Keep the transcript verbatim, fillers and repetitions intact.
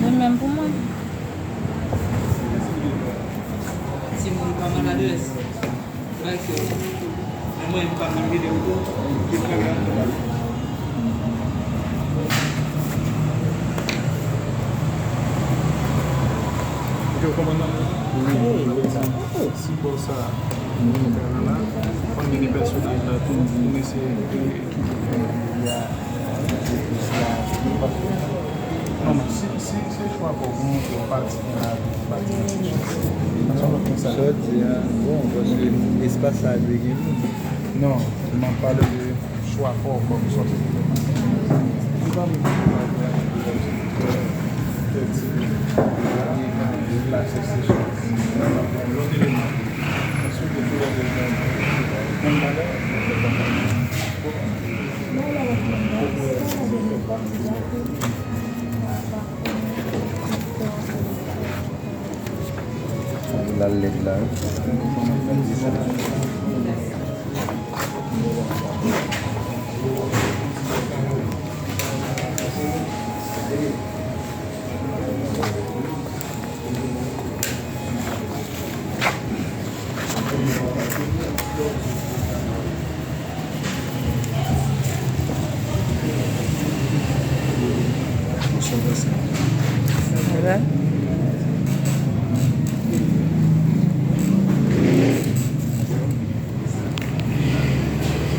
De menm pou mwen. Timoun pa maladrès. Mwen, mwen pa ka rele ou tou. Ki fè mwen antre la. Ou te konprann nan? Wi. Sipò sa, nou fè la la. Fò n gen pèsonaj la tou pou n eseye. Non, si, si se chwa pa w pou montre yon pati nan lavi, yon pati nan kèk chans. Sa w di a, bon, paske espas sa a dwe gen moun. Non, m ap pale de chwa pa w kòm sòti. Ou pa menm kèk ti lòt eleman. Sou de koulè de jan, menm valè, l al lèd la, wi. Mwen